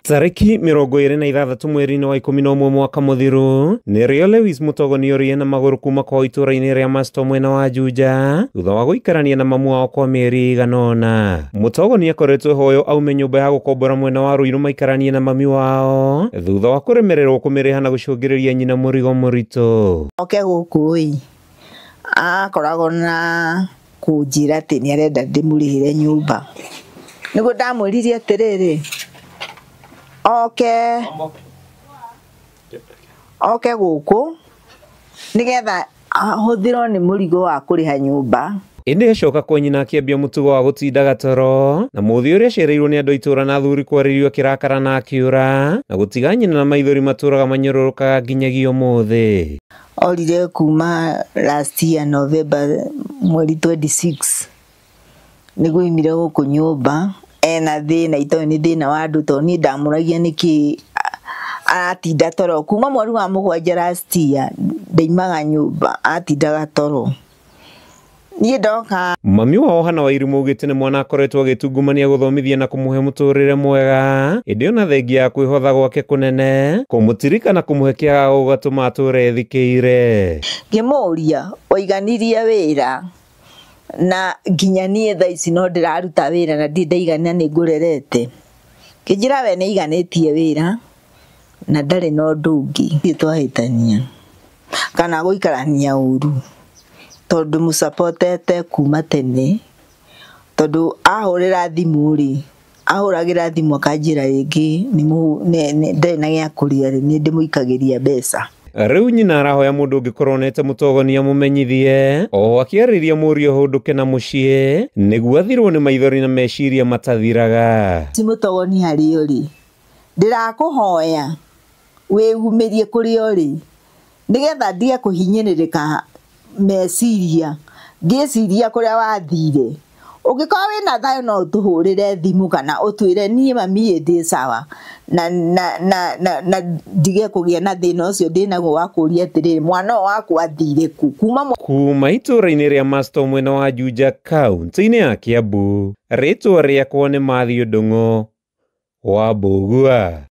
Tarĩki 26 mweri-inĩ wa 11 mwaka mũthiru nĩrĩo Lewis Mũtogo orĩe na magũrũ kuma kwao itũra-inĩ rĩa Masto mwena wa Juja thutha wa gũikarania na mamu wao kwa mĩeri ĩigana ũna. Mũtogo nĩakoretwo hoyo aume nyũmba ya gũkombora mwena wa Ruiru maikaranie na mami wao thutha wa kũremererwo kũmĩrĩha na gũcũngĩrĩria nyina mũrigo mũritũ. Oke gũkũ ĩ akoragwo na kũnjĩra atĩ nĩ arenda ndĩmũrĩhĩre nyũmba, nĩguo ndamwĩrire atĩrĩrĩ oke gũkũ nĩgetha ahũthĩrwo nĩ mũrigo wa kũrĩha nyũmba. Ĩndĩ acoka kwa nyina akĩambia mũtugo wa gũtindaga toro na mũthĩ ũrĩa acereirwo nĩ andũ a itũra na athuri kwarĩrio akĩrakara na akĩũra na gũtiga nyina na maithori matũraga manyũrũrũkaga nginyagia ũmũthĩ. Orire kuma last year November mweri 26 nĩguo oimire gũkũ nyũmba ena thĩna itoĩ nĩ thĩna wa andũ tondũ niĩ ndamũragia nĩkĩ aratinda toro kuma mweri wa 7 last year ndaimaga nyũmba atindaga toro. Niĩ ndoka Mami wao Hana Wairimu augĩte nĩ mwana akoretwo agĩtungumania gũthomithia na kũmũhe mũtũrĩre mwega ĩndĩ ona thengia ya kwĩhotha gwake kũnene kũmũtirika na kũmũhe kĩagago gũgatũma atũre ethikĩire. Ngĩmũria waiganirie wĩra na nginya niĩ thaa ici no ndĩraruta wĩra na ndirĩ ndaigania nĩ ngũrerete. Kĩnjĩra we nĩaiganĩtie wĩra na ndarĩ na ũndũ ũngĩ. Ithuĩ twahĩtania kana gũikarania ũru tondũ mũcapotete kuma tene tondũ ahũrĩra thimũ rĩ ahũragĩra thimũ akanjĩra rĩngĩ ndarĩ na gĩa kũrĩa rĩ nĩ ndĩmũikagĩria mbeca. Rĩu nyina arahoya mũndũ ũngĩkorwo onete Mũtogo amũmenyithie oho akĩarĩria mũriũ ahũndũke na mũciĩ nĩguo athirwo nĩ maithori na meciria matathiraga. Ti Mũtogo harĩa ũrĩ ndĩrakũhoya wĩumĩrie kũrĩa ũrĩ nĩgetha ndige kũhinyĩrĩrĩka meciria ngĩciria kũrĩa wathire. Ũngĩkorwo wĩna thayũ no ũtũhũrĩre thimũ kana ũtwĩre niĩ mami ndĩ sawa na na na na na ndige kũgĩa na thĩna ũcio ndĩnaguo wa kũũria atĩrĩrĩ mwana ũyũ wakwa athire kũ kuma Kuma itũra-inĩ rĩa Masto mwena wa Juja kaunti-inĩ ya Kiambu, rĩtwa rĩakwa nĩ Matthew Ndung'u wa Mbũgua.